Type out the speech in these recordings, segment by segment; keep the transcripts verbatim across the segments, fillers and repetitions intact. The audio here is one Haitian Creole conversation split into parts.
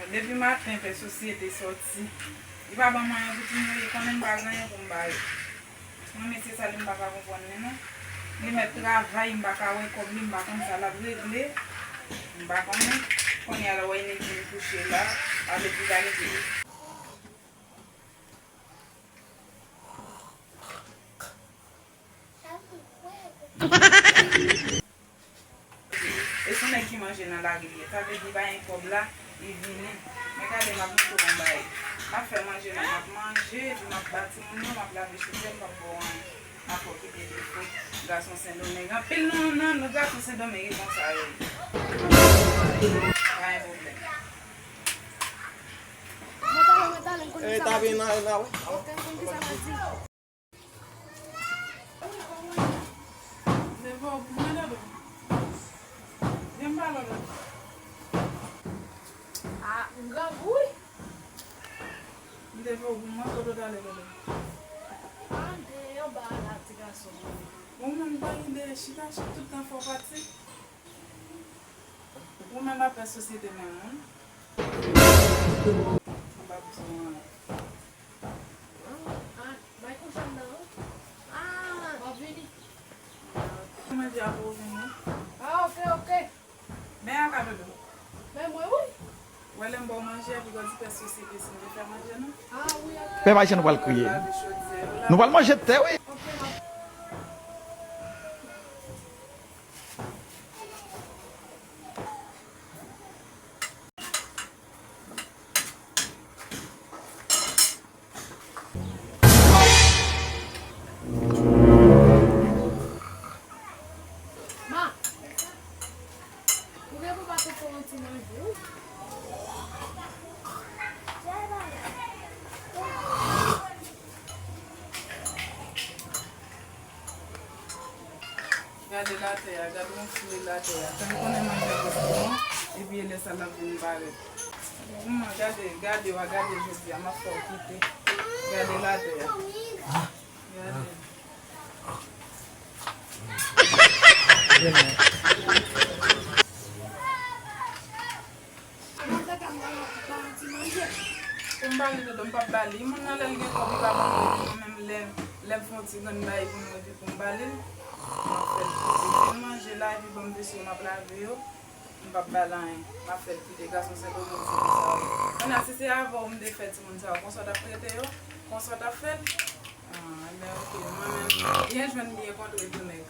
Depi maten, pè Sosyete sòti. Li pa ban m anyen pou timoun yo, li konnen m pa gen anyen pou m ba yo. Mwen, mesye sa, li m pa ka konprann li, non. Li mèt travay, m pa ka wè kòb li, m pa konn sa l ap regle. M pa konnen. Kounye a la, wè, nèg vin kouche la, avèk li pa rete. E se nèg ki manje nan lari li ye. Sa vle di li pa gen kòb la, li vini. Men gade, m ap montre w yon bagay. M ap fè manje la, m ap manje, epi m ap ba timoun yo, m ap lave chodyè, m p ap ba w anyen. M ap fè w kite defo. Gason Sendomeng. Anpil nan, nan nou gason Sendomeng e konsa yo ye. Pa gen pwoblèm. Mwen talè, mwen talè, m konn ki sa m ap di. Ok, m konn ki sa m ap di. Devan w pou mwen, Dodo. Vin m pale w, Dodo. Ah, m grangou, wi. M te voye w pou mwen, kote w t ale, Dodo? Ah, m te anba a la, ti gason. Ou menm, ou pa gen de chita, chita tout tan fò pati. Ou menm ap fè sosyete menm, wi. Anba bouson an. Ah, ah, bay kouch anndan, wi. Ah, w ap vini? Mwen di apre w vini. Ah, ok, ok. Men a ka, Dodo. Men mwen, wi. Wè lè m ba w manje, epi w di pè sosyete si m te fè manje, non? Ah, wi, ok. Pè Mache, nou pral kriye. Lave chodyè, nou pral manje tè, wi. Ok, m ap Ma, ou gen pou pa te fè yon ti manje, wi. Gade latè a, gade yon flè latè a. Tan konnen manje a poko bon, epi e lè sa l ap vin parèt. Manman, gade, gade w a, gade jodi a, m ap fè w kite. Gade latè a. Gade. Pou m ba li, Dodo, m p ap ba li. Moun nan, lè l gen kòb, li pa ban mwen, epi mwen menm, lè, lè m fè yon ti grenn bagay pou nou, epi pou m ba li l, m ap fè l kite. Pou l manje la, epi ban m vesi yo, m ap lave yo, m p ap ba l anyen. M ap fè l kite. Gason Sendomeng se konsa yo ye. Kounye a, si se avè w m te fè timoun sa yo, konsa w t ap trete yo? Konsa w t ap fè l? Ah, enben, ok. Mwen menm, byen jwenn, byen kontre tou, nèg.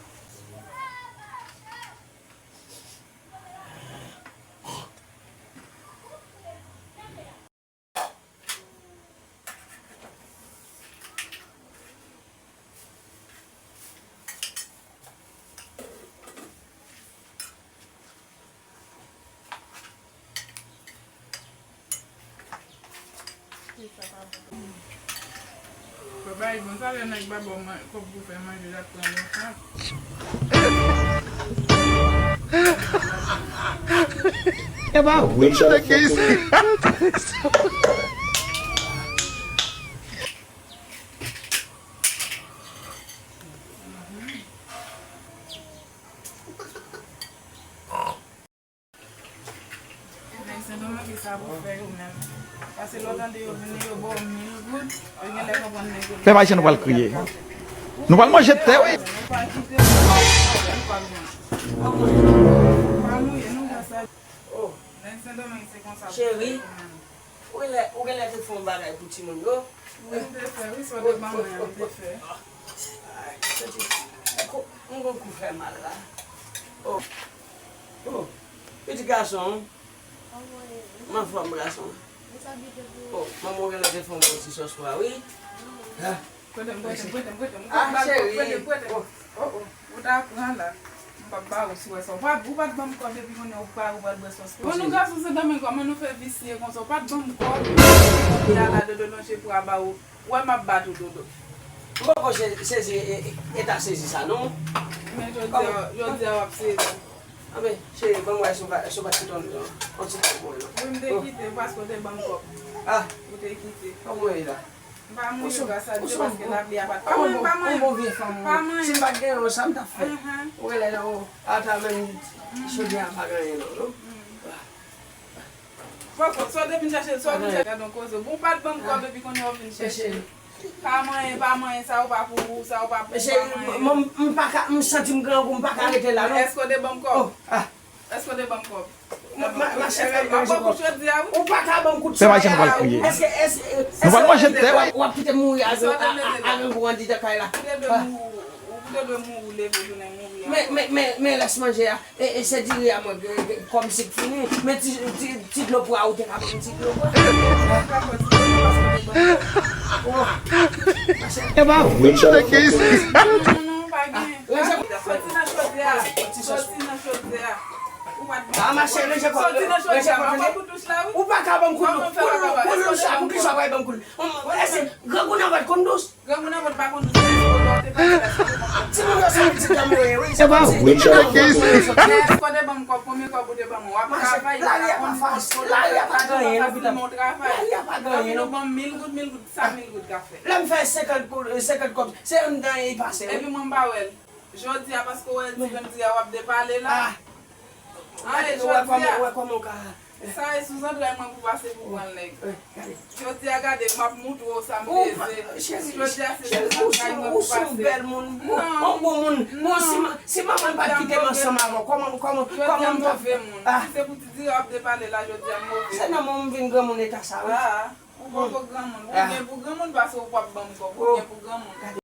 Bye bye, bon, talè nèg pa ba w man-, kòb pou fè manje, l ap pran lontan. E pa vre. Nèg Sendomeng ki sa pou fè yo menm. Paske lè w tande yo vini, yo ba w mil goud, yo genlè konprann nèg yo. Pè Mache, nou pral kriye. Nou pral manje tè, wi. Pa mouye, nou fè sa. Oh. Nèg Sendomeng se konsa pou fè yo menm. Ou genlè, ou genlè te fè yon bagay pou timoun yo. Wi, m te fè, wi, sa w te ban mwen an, m te fè. Ay, santi, kou, m gon kou fè mal la. Oh. Oh. Pitit gason, m anfòm gason. Oh, manman w genlè te fè yon bon ti sòs pou w, wi. Ah. Prete m, prete m, prete m, prete m. Ah, cheri. Prete m, prete m. Oh, oh, oh. Ou ta pran la. M p ap ba ou si w wè sa. Ou pa, ou pa t ban m kòb epi kounye a ou pa, ou pral bwè sòs. Bon, nou gason Sendomeng, kòman nou fè visye konsa? Ou pa t ban m kòb, epi kounye a la, Dodo lonje pou a ba ou. Ou wè m ap bat ou, Dodo. M poko se-, sezi, e, e, eta sezi sa, non. Men jodi a, jodi a w ap sezi. Anben, cheri, ban m wè si w pa, si w pa t kite yon, yon ti kòb mwen, non. Wi, m te kite w paske w te ban m kòb. Ah. Ou te kite. Kòb mwen la. M pa mouri gras a Dye paske lapli a pa t. Pa manyen, pa manyen. Yon bon vye fanm, wi. Pa manyen. Si m pa t gen yon, sa m t ap fè? Ou wè lè, oh, ata menm, chodyè a pa gen anyen non, non. Poko, sa w te vin chèche, sa w vin chèche. Gade yon koze. Bon, w pa t ban m kòb epi kounye a w vin chèche. Pa manyen, pa manyen, sa yo pa pou ou, sa yo pa pou ou, pa manyen. Mwen, m pa ka, m santi m grangou, m pa ka rete la, non. Èske w te ban m kòb? Oh, ah. Èske w te ban m kòb? Ma, ma, ma chè, fè m manje kòb. Ou pa ka ban m kout chè. Fè m manje, nou pral kriye. Èske, èske, èske nou pral manje tè. W ap kite m mouri a, a, a, a grangou anndan kay la. Ou te dwe mouri, ou te dwe mouri, leve jounen mouri ankò. Men, men, men, men rès manje a. E, e se diri a mwen, e, e, kòm sik fini, men ti, ti, ti dlo pwa, ou te ka ban m ti dlo pwa. E pa vre, sa te gen isi. Non, non, non, pa gen. Soti nan chodyè a. Soti nan chodyè a. Ou pa t ban m. Ah, ma chère, ranje kòb. Soti nan chodyè a. M ap pran kout douch la, wi. Ou pa ka ban m kout douch. Kout douch la, poukisa w pa ban m kout douch? Èske grangou nan vant konn dous? Granmoun nan vant pa konn dous, èske w te pase la, èske w te ban m kòb? Timoun yo se pitit granmoun yo ye, wi. Se pa vre, sa te gen isi. Èske w te ban m kòb? Konbyen kòb ou te ban mwen? W ap travay, ou pa konn dous. Lari a pa fasil, lari a pa ganyen, non, pitit. Lari a pa ganyen, non. Ou ban m mil goud, mil goud, sa mil goud ka fè? Lè m fè senkant goud, senkant kòb, se anndan e pase, wi. Epi mwen m pa wè l. Jodi a, paske w wè l di jodi a, w ap depale la. Ah. Anyen, jodi a. Wè kòman w ka. Sa e sou zantray mwen pou pase pou pran nèg. Jodi a gade, m ap moutre w sa m peze. Jodi a se sou zantray mwen pou pase. Ou se yon bèl moun, yon bon moun. Bon, si manman m pa t kite m ansanm avè w, kòman, kòman, kòman m t ap. Jodi a m move moun. Si se pou ti diri w ap depale la, jodi a m move. Se nan mwen m vin granmoun eta sa, wi. Ou poko granmoun. Ou byen pou granmoun paske ou p ap ban m kòb. Ou byen pou granmoun.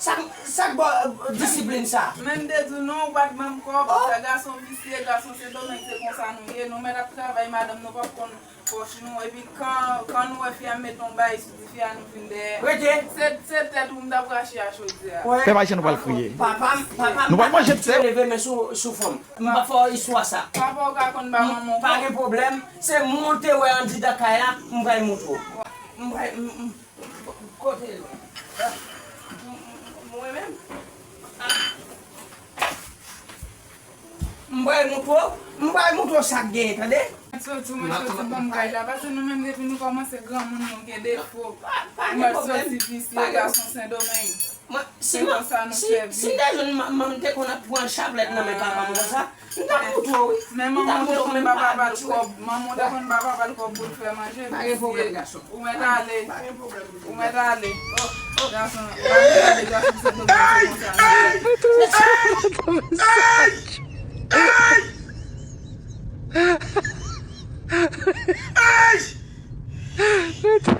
Sa, sa k ba w disiplin sa? Men m te di w non, ou pa t ban m kòb. Sa gason visye, gason Sendomeng, se konsa nou ye. Nou mèt ap travay, madanm nou p ap konn pòch nou. Epi kan, kan nou wè fi a met yon bagay sou ti fi a, nou vin dèyè. Rete. Se, se tèt ou m t ap rache a jodi a. Pèp ayisyen nou pral kriye. Papa m, papa m pa ka kite w leve men sou, sou fanm. M pa fè w istwa sa. Papa w ka konn ba manman w kòb. Pa gen pwoblèm. Se mwen w te wè anndan kay la, m pral moutre w. M pral, m, m, kote l? Mwen menm? M pral moutre w, m pral moutre w sa k genyen, tande? Soti, mwen soti ban m kay la, paske nou menm depi nou kòmanse granmoun nou gen defo. Mwen soti visye gason Sendomeng. Mwen, si m, si, si m te jwenn manman m te konn ap pran chaplèt nan men papa m konsa, m t ap moutre w, wi. Men manman w te konn ba papa l kòb, manman w te konn ba papa l kòb pou l fè manje, visye. Pa gen pwoblèm, gason. Ou mèt ale. Pa gen pwoblèm. Ou mèt ale. Gason, pa gen ale, gason se konsa.